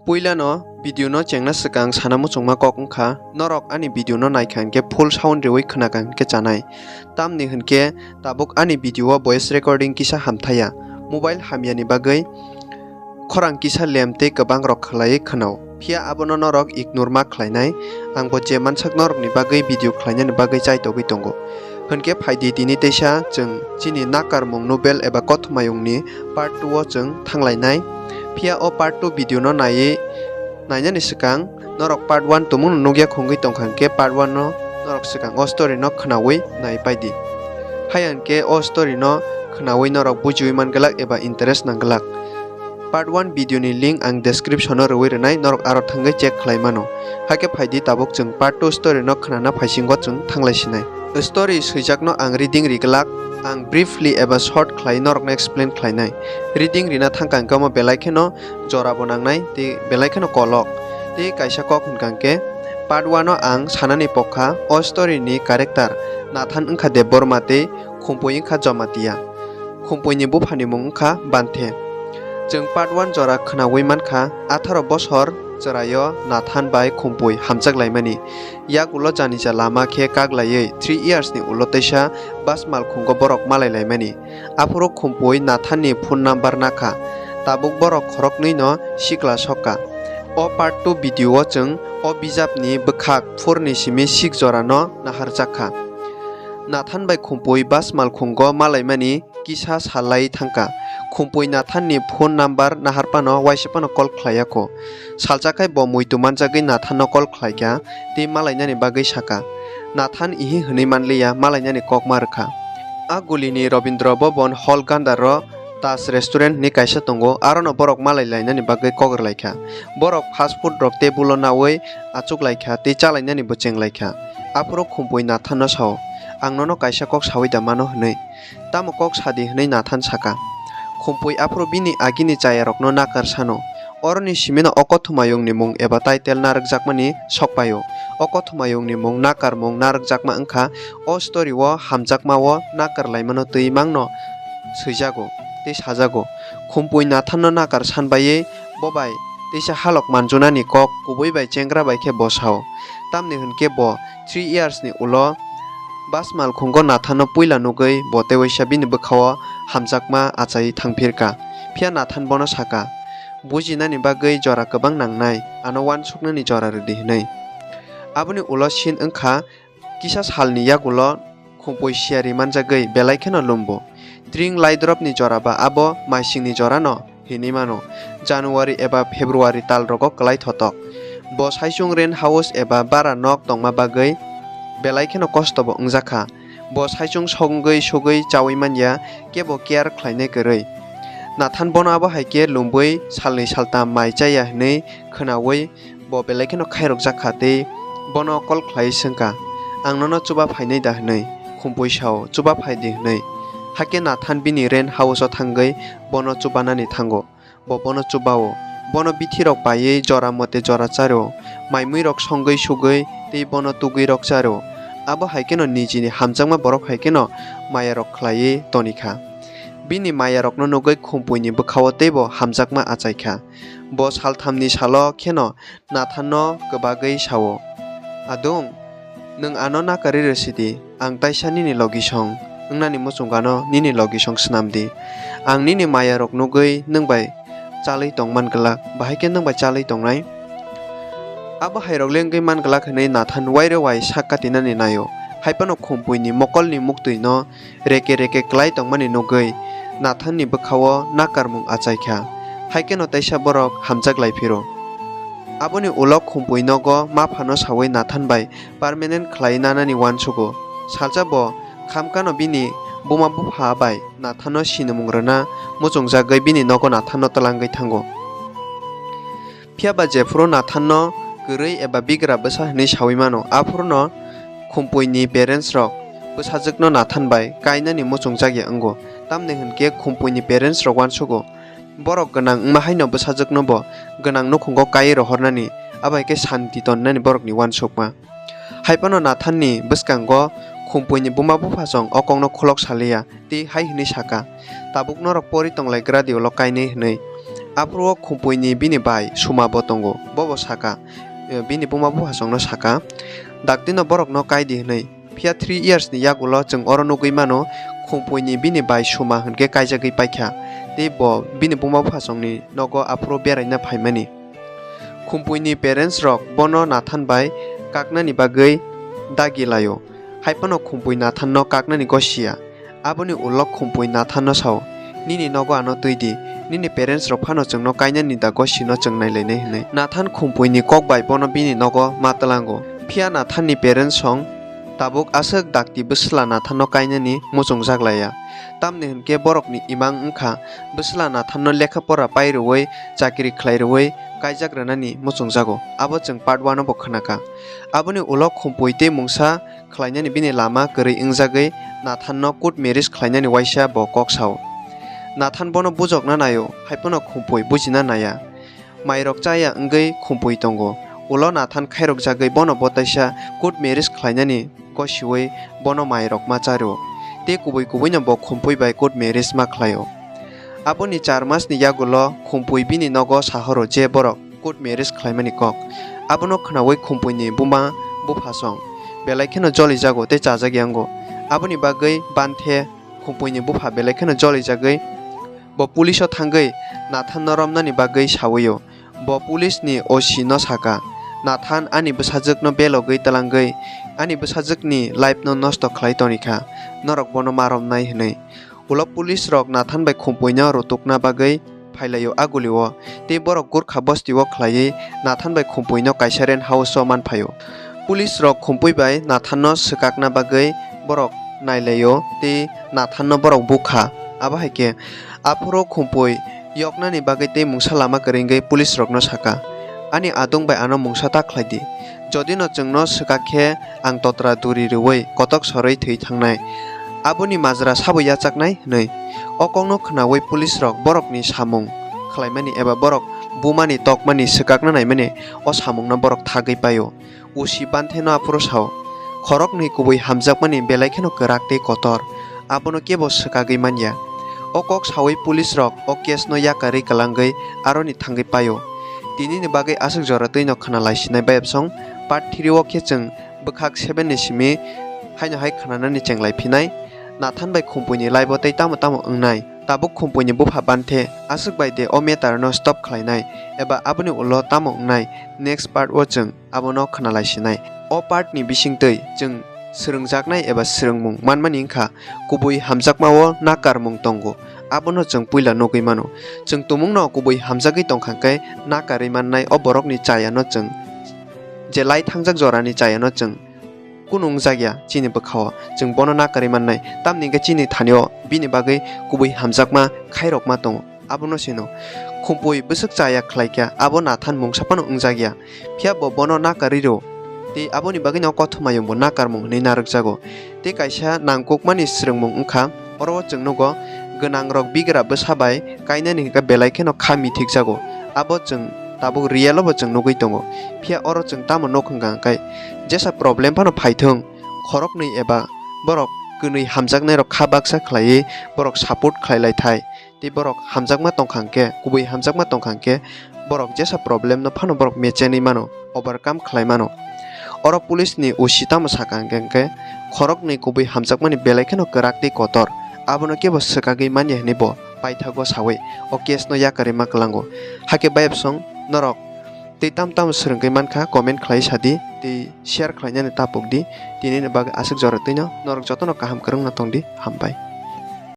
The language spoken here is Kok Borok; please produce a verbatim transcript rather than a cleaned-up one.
Puilano video no chengna swkang sana muchungma kok wngkha, norok ani video no naikha hinkhe full sound riwi khwnakha hinkhe chanai. Tamni hinkhe tabuk ani video o voice recording kisa hamthaya. Mobile hamyani bagwi khorang kisa lem tei kwbang rok khlaiwi khwnao. Phiya abono norok ignore ma khlainai. Ang bo je mansak norokni bagwi video khlainani bagwi chaitogwi tongo. Hinkhe phaidi tini teisa chwng chini nakarmung novel eba kothomayungni part two o chwng thanglainai. Phiya o part two video no naiwi nainani swkang norok part one tumungno nukya khungwi tongkha hinkhe part one no norok swkang o story no khwnawi nai paidi. Haya hinkhe o story no khwnawi norok bujiwi man glak eba interest nang glak. Part one video ni link ang description o rwwi rwnai, norok aro thangwi check khlai mano. Hakhe phaidi tabuk chwng part two story no khwnana phaisingo chwng thanglai sinai. Story swijakno ang reading ri glak, ang briefly eba short khlai norokno explain khlainai. Reading rina thangkha hinkhe omo belai kheno jora bo nangnai tei belai kheno kolok. Tei kaisa kok hinkha hinkhe part one o ang sanani pokha o story ni character Nathan wngkha Debbarma tei Khumpui wngkha Jamatia. Khumpui ni bupha ni mung wngkha Banthe. Chwng part one jora khwnawi mankha, atharo bosor chwraio Nathan bai Khumpui hamjak laimani. Yagulo janija lama khe kak laiwi three years ni ulo teisa bus malkhungo borok malai laimani. Aphuru Khumpui Nathan ni phone number nakha. Tabuk borok khoroknwi no sikla sokka. O part two video o chwng o bijap ni bwkhak phurni simi sik jora no naharjak kha. Nathan bai Khumpui bus malkhungo malaimani kisa sal lai thangkha. Khumpui Nathan ni phone number nahar phano waisa phano call khlai ya kho. Salsa khai bo muitu manjagwi Nathan no call khlai kha tei malainani bagwi saka. Nathan ihi hwnwi manliya malainani kok ma rwkha. A gulini Rabindra Bhavan Hall gandar o Taj Restaurant hwnwi kaisa tongo, arono borok malai lainani bagwi kok rwlai kha. Borok fast food rok table o naui achuk lai kha tei chalainani bo cheng lai kha. Aphuru Khumpui Nathan no sao, "Ang nono kaisa kok saui da mano," hwnwi. "Tamo kok sadi?" hwnwi Nathan saka. Khumpui aphuru bini agini chayarokno nakar sano. Oroni simino o kothomayungni mung eba title narwkjakmani sokpaio. O kothomayungni mung nakarmung narwkjakma wngkha o story o hamjakmao nakar laimano twi mangno swijago tei sajago. Khumpui Nathanno nakar san baiwi bo bai teisa halok manjunani kok kubui bai chengra bai khe bo sao. Tamni hwn khe bo three years ni ulo bus malkhungo Nathanno puila nugwi bo tei waisa bini bwkhao hamjakma achaiwi thangphirka. Phiya Nathan bono saka, "Bujinani bagwi jora kwbang nangnai, ano uansuknani jora rwdi," hwnwi. Aboni ulo scene wngkha kisa salni yagulo Khumpui siyari manjagwi belai kheno lumbu. Tring laidropni jora ba abo maisingni jorano hinwi mano. January eba February tal rogo kwlai thotok. Bo saichung rent house eba bara nok tongma bagwi belai kheno kosto bo wngjakha. Bo saichung songwi sugwi chaui manya, kebo care khlainai kwrwi. Nathan bono abo hai khe lumbui salnwi saltam mai chaya hwnwi khwnaui bo belai kheno khairokjak kha tei bono call khlai swngkha, "Ang nono chuba phainai da?" hwnwi. Khumpui sao, "Chuba phai di," hwnwi. Hakhe Nathan bini rent house o thangwi bono chubanani thango. Bo bono chubao. Bono bithirok paiwi jora mote jora charo. Mai muirok songwi sugwi tei bono tugwirok charo. Abo hai kheno nijini hamjakma borok hai kheno mayarok khlaiwi tonikha. Bini mayarokno nugwi Khumpuini bwkhao teibo hamjakma achaikha. Bo salthamni salo kheno Nathanno kwbagwi sao, "Adung, nwng ano nakarwi rw sidi, ang taisa nini logisong wngnani muchungano nini logisong swnam di. Ang nini mayarok nugwi nwng bai chalwi tong man glak, bahai khe nwng bai chalwi tongnai?" Abo hairok le wngwi man glak hwnwi Nathan waire wai sak katinani naio. Hai phano Khumpuini mokolni muktwino reke reke klai tongmani nugwi Nathanni bwkhao nakarmung achaikha. Hai kheno teisa borok hamjak lai phiro. Aboni ulo Khumpui nogo ma phano saui Nathan bai permanent khlai nanani uansugo. Salsa bo khamkano bini buma bupha bai Nathanno sinimung rwna muchungjagwi bini nogo Nathanno twlangwi thango. Phiya ba jephuru Nathanno kwrwi eba bigra bwsa hwnwi saui mano, aphuruno Khumpuini parents rok bwsajwkno Nathan bai kainani muchungjak ya wngo, tamni hwn khe Khumpuini parents rok uansugo, borok gwnang wngma haino bwsajwkno bo gwnang nukhungo kaiwi rohornani, abo hai khe santi tonnani borokni uansukma. Hai phano Nathanni bwskango Khumpuini buma buphasong o kokno khulok saliya tei hai hwnwi saka, "Tabuk norok pori tonglai gra di ulo kainwi," hwnwi. Aphuru o Khumpui ni bini bai Suma bo tongo. Bo bo saka, eh, bini buma buphasong no saka, "Dakti no borok no kai di," hwnwi. Phiya three years ni yagulo chwng oro nugwi mano, Khumpui ni bini bai Suma hwnkhe kaijagwi paikha, tei bo bini buma buphasong ni nogo aphuru beraina phaimani. Khumpui ni parents rok bono Nathan bai kaknani bagwi dagi laio. Haiphano Khumpui Nathan no kaknani gosia. Aboni ulo Khumpui Nathan no sao, "Nini nogo ano twi di, nini parents rok phano chwngno kainani da gosi no chwng nailainai," hwnwi. Nathan Khumpui ni kok bai bono bini nogo ma twlango. Phiya Nathan ni parents song tabuk aswk dakti bwsla Nathan no kainani muchungjak laiya. Tamni hwnkhe borok ni imang wngkha bwsla Nathan no lekha pora pai rwui, chakri khlai rwui kaijak rwnani muchungjago. Abo chwng part one o bo khwnakha. Aboni ulo Khumpui tei mungsa khlainani bini lama kwrwi wngjagwi Nathan no court marriage khlainani waisa bo kok sao. Nathan bono bujokna naio, haiphano Khumpui bujina naiya. Mairok chaya wngwi Khumpui tongo. Ulo Nathan khairokjagwi bono bo taisa court marriage khlainani gosiui bono mairok ma chario, tei kubui kubuino bo Khumpui bai court marriage ma khlaio. Aboni char masni yagulo Khumpui bini nogo sahoro je borok court marriage khlaimani kok. Abono khnaui Khumpuini buma bupha song belai kheno jolijago tei chajak yango. Aboni bagwi Banthe Khumpuini bupha belai kheno jolijagwi bo police o thangwi Nathan no romnani bagwi sawi o. Bo police ni O C no saka, "Nathan ani bwsajwk no belogwi twlangwi ani bwsajwk ni life no nosto khlai tonikha, norok bono ma romnai," hwnwi. Ulo police rok Nathan bai Khumpui no rutukna bagwi phailaio aguli o, tei borok Gurkha bosti o khlaiwi Nathan bai Khumpui no kaisa rent house o manphaio. Police rok Khumpui bai Nathan no swkakna bagwi borok nailaio tei Nathan no borok bukha. Abo hai khe aphuru Khumpui yoknani bagwi tei mungsa lama kwrwngwi police rokno saka, "Ani adung bai ano mungsa ta khlai di. Jodi no chwngno swkak khe ang totra duri rwui kotok sorwi thwi thangnai. Aboni majra sabo yachaknai," hwnwi. O kokno khnaui police rok borokni samung khlaimani eba borok bumani tokmani swkakna naimani o samungno borok thagwi paio. O C Banthe no aphuru sao, "Khoroknwi kubui hamjakmani belai kheno kwrak tei kotor, abono kebo swkagwi manya." O kok saui police rok o case no yakarwi kwlangwi aroni thangwi paio. Tinini bagwi aswk jora twi no khna lai sinai bayapsong part three o khe chwng bwkhak seven ni simi haino hai khnanani chenglai phinai. Nathan bai Khumpuini life o tei tamo tamo wngnai, tabuk Khumpuini bupha Banthe aswk bai de o matter no stop khlainai eba aboni ulo tamo wngnai, next part o chwng abono khna lai sinai. O part ni bisingtwi chwng swrwngjaknai eba swrwngmung manmani wngkha kubui hamjakmao nakarmung tongo, abono chwng puila nugwi mano. Chwng tumungno kubui hamjagwi tongkha khe nakarwi mannai o borokni chayano chwng je lai thangjak jorani chayano chwng kunu wngjakya chini bwkhao, chwng bono nakarwi mannai, tamni hwnkhe chini thanio bini bagwi kubui hamjakma khairokma tongo. Abono sino Khumpui bwswk chaya khlaikha, abo Nathan mungsa phano wngjakya. Phiya bo bono nakarwi rw, tei aboni bagwino kothoma yungbo nakarmung hwnwi narwkjago. Tei kaisa nangkukmani swrwngmung wngkha, oro o chwng nugo, gwnangrok bigra bwsa bai kainani hwnkhe belai kheno kha mithikjago. Abo chwng tabuk real o bo chwng nugwi tongo. Phiya oro chwng tamo nuk hwnkha hwnkhe, jesa problem phano phaithwng, khoroknwi eba borok kwnwi hamjaknairok kha baksa khlaiwi borok support khlai lai thai. Tei borok hamjakma tongkha hwnkhe, kubui hamjakma tongkha hwnkhe, borok jesa problem no phano borok mechenwi mano, overcome khlai mano. Oro police ni O C tamo sakha hwnkhe, hwnkhe khoroknwi kubui hamjakmani belai kheno kwrak tei kotor, abono kebo swkagwi manya hwnwi bo paithago saui o case no yakarwi ma kwlango. Hakhe bayapsong norok tei tam tamo swrwngwi mankha comment khlai sadi tei share khlainani tapuk di. Tinini bagwi aswk jora twino norok jotono kaham kwrwngno tongdi, hambai.